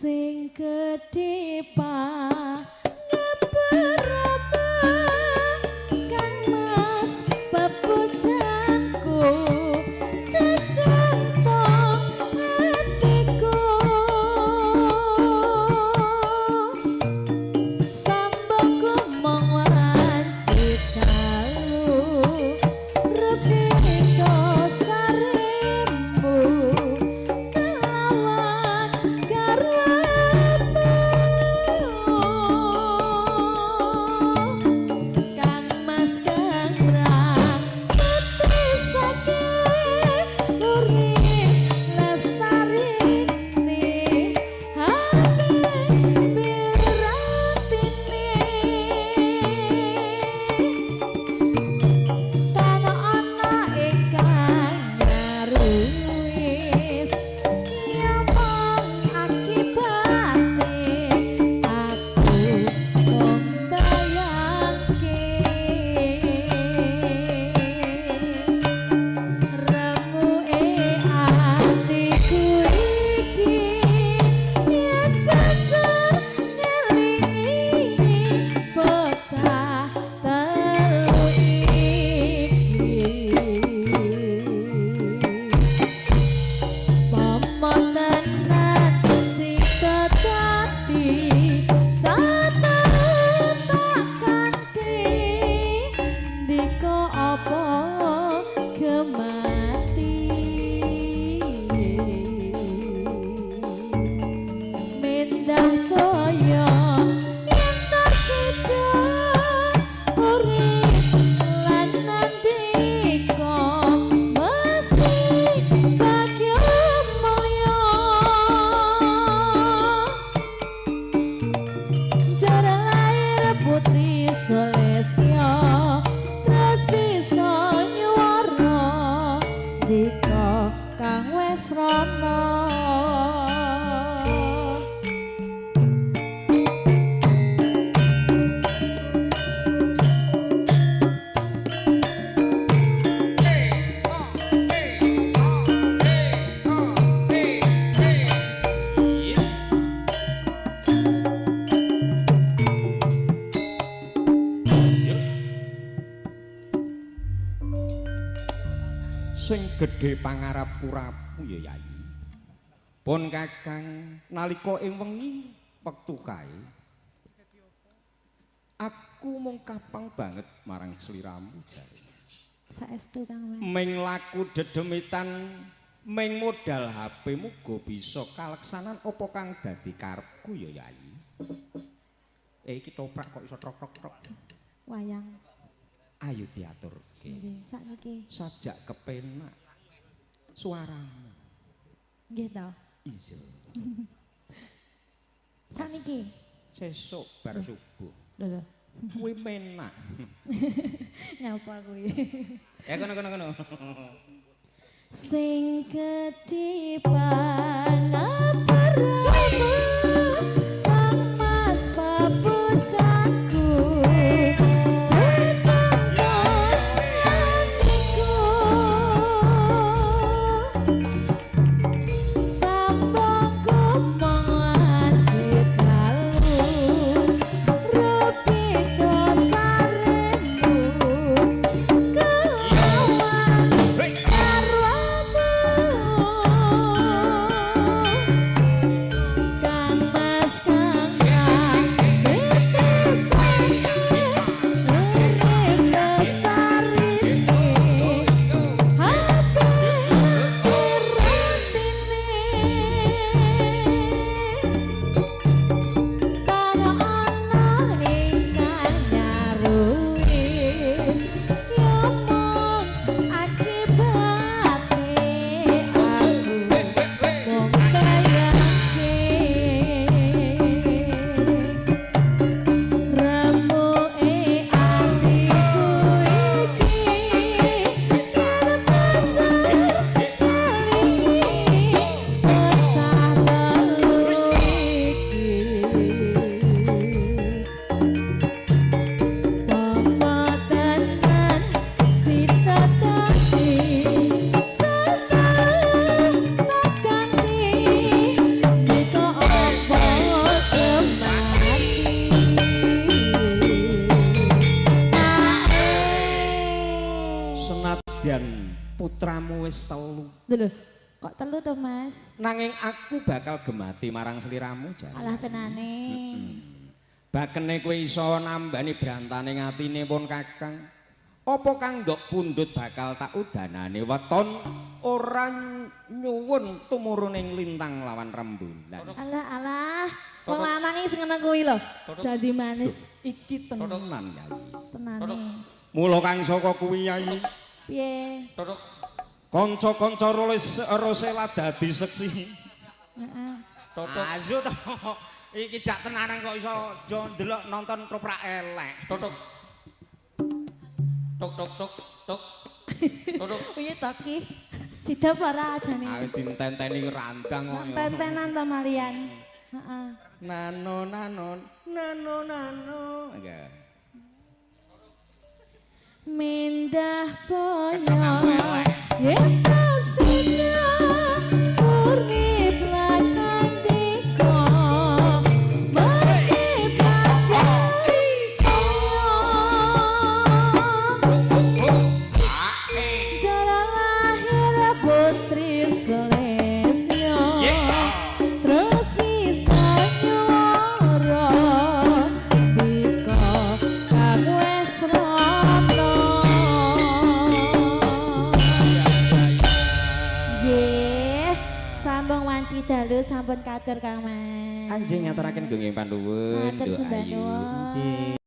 Sing gedhe pangeberapa Kang Mas pepujanku jejantung atiku sambangku mung wanci dalu rebika saremu kelawan garwamu Kang Mas kang mrapati saking urip lestarine habibiratine tan ana ingkang nyaruwis ya mung akibate aku mung bayangke remuke atiku iki yen banjur ngelingi bocah telu iki Pomo tenan sing dadi catet tak kanthi ndika apa gemati mendah kaya yen sida urip lan nandika mesti bagya mulya Jare lahir putri Sulistya terus bisa nyuwara ndika kang wis rana. Sing gedhe pangarep-urapmu ya Yayi. Pun Kakang nalika ing wengi wektu kae aku mung kapang banget marang sliramu jare. Saestu Kang Mas. Ming laku dedemitan ming modal HP muga bisa kaleksanan apa kang dadi karepku ya Yayi. Eh iki toprak kok iso trok trok trok. Wayang. Ayo diaturke. Nggih, sakniki. Sajak kepenak suaramu. Nggih to. Iya. Sakniki. Sesuk bar subuh. Lho lho. Kuwi menak. Nyapa kuwi? Ya kono kono kono. Sing gedhe pangaperapa Kang Mas papujanku jejantung atiku sambangku mung wanci dalu rupika saremu kelawan garwamu. Senadyan putramu wis telu. Lho, kok telu to, Mas? Nanging aku bakal gemati marang sliramu, Jan. Alah, tenane. Bakene kowe iso nambani brantane atine pun Kakang. Apa kang ndok pundhut bakal tak udanane weton ora nyuwun tumuruning lintang lawan rembulan. Alah alah, wong lanang iki sing ngono kuwi lho. Janji manis. Iki tenan, Yai. Tenane. Mula kang saka kuwi, Yai, Piye? Kanca-kanca roles Rosela dadi seksi. Heeh. Ayo to. Iki jak tenanan kok iso do ndelok nonton toprak elek. Totok. Tok tok tok tok. Totok. Piye to ki? Sida apa ora jane? Ayo dintenteni randang kok. Tentenan to malian. Heeh. Nano nano nano nano. Enggak. Mendah boyo yen tasina urip lan nandika mesti pasti. Jara lahir putri Sulistyo terus bisa nyuwara dika kang wis rono. Nggih, sambung wanci dalu sampun katur, Kang Mas. Anjing ngaturaken gunging panuwun, Matur Nduk sembah Ayu. nuwun. Nggih.